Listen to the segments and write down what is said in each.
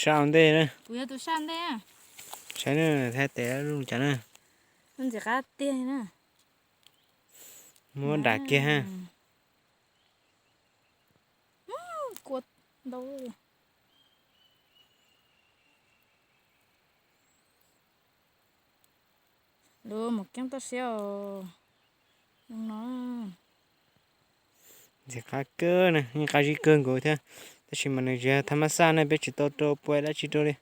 Sab ua ntej na. Kuv yog tus sab ntej. Saib na, thaij tes lub cas na. Ntxim qab tiag na. Muab dam kiag ha. Kua ntau. Lub mus keeb toj siab os. Ntxim qab kawg na, yeej qab zib kawg nkaus thiab. Tab sis mas nws tsis yog thab mab xaj na, peb tsis tau rau pua dab tsi rau li.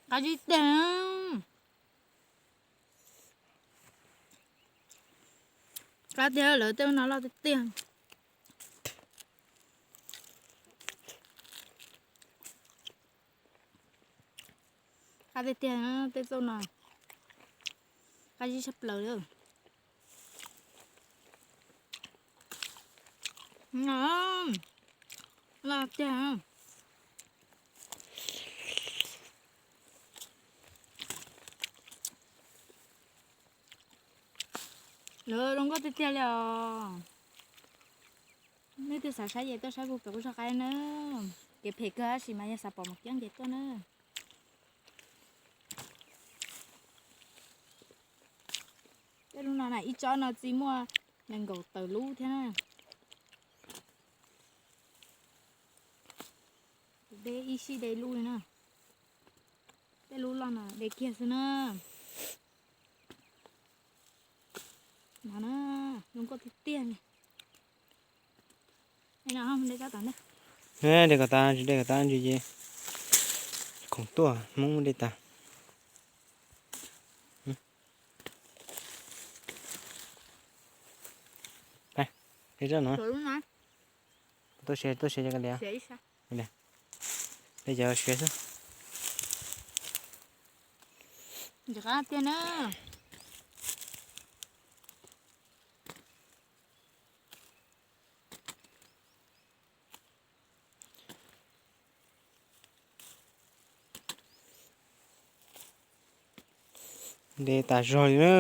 Qab zib tiag. Qab tiag, lawv tej no loj tiag tiag. Qab tiag tiag, tej txauj no qab zib tshaj plaws li. Loj tiag. Lawv zoo nkauj tiag tiag li os. Nej twg xav saib ces tuaj saib kuv pem qub zog qaib na. Kev phem kawg tab sis mas yog xav pom mus keeb ces tuaj na. Tej lub no na, ib tsob no txi muaj nees nkaum tawm lub thiab na. De ib sij de lub li na. Tej lub loj no de kiag xwb na. No na, zoo nkauj tiag tiag li. De kom tas, tsis de kom tas ntsis ces khoom tuaj Hmoob de tas. De tsob no. Tuaj siav, tuaj siav cov ka lias. De cov siav xwb. Ntxim qab tiag na. De tas zog li na,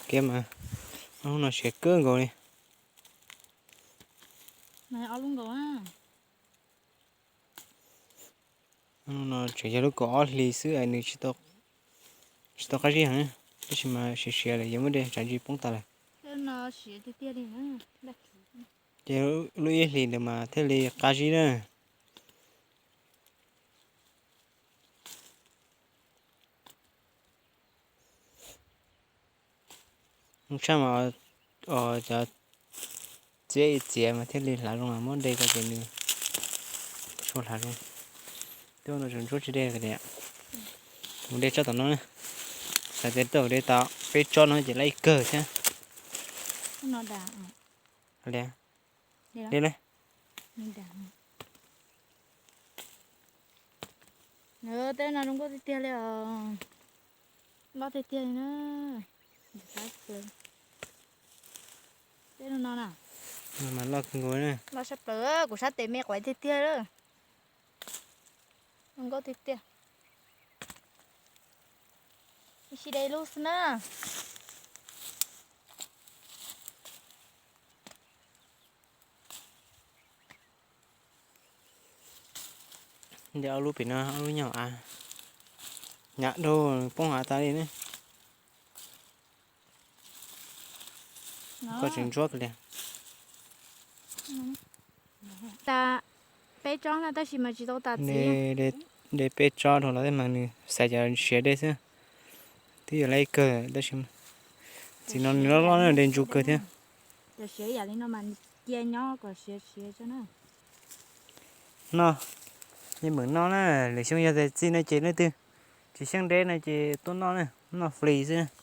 kev mas ob lub no siav kawg nkaus li. Ob lub nkaus. No tseem yog lub kaum ob hlis xwb es nws tsis tau qab zib heev, tab sis mas siav siav lawm yuav muab de tsam ntsis poob tas lawm. Ces lub ib hlis ntawd mas thiaj li qab zib na. Tshaj mas cov txiav txiav mas thiaj li hlav zoo, muab de ko ces nws tsis hlav zoo. Twb ua ntsuab tsis de li. Mus de tsob tom no, xav tias tuaj de tau peb tsob no ces laj kawg thiab. De na. Tej no zoo nkauj tiag tiag li os. Loj tiag tiag li na. Tej no na. Loj sab plaws, kuv sab tes me quav tiag tiag. Zoo nkauj tiag tiag. Ib sij de lub xwb na. De ob lub pem no, ob lub nyob av, nyam dhau poob av tas li ne. Koj tseem ntsuab li. Tas peb tsob na tab sis mas tsis tau tas txiv. De peb tsob dhau los tej mas nws xav cov siav de xwb. Twb yog laj kawg tab sis txiv no nws loj loj na, de ntsu kawg thiab. Cov siav yam li no mas cia nyob kom siav siav tso na. Noj, yeej meem noj na, lwm xyoo yog tias txi no ces leej twg tsis xyeej deb no ces tuaj noj na, noj free xwb.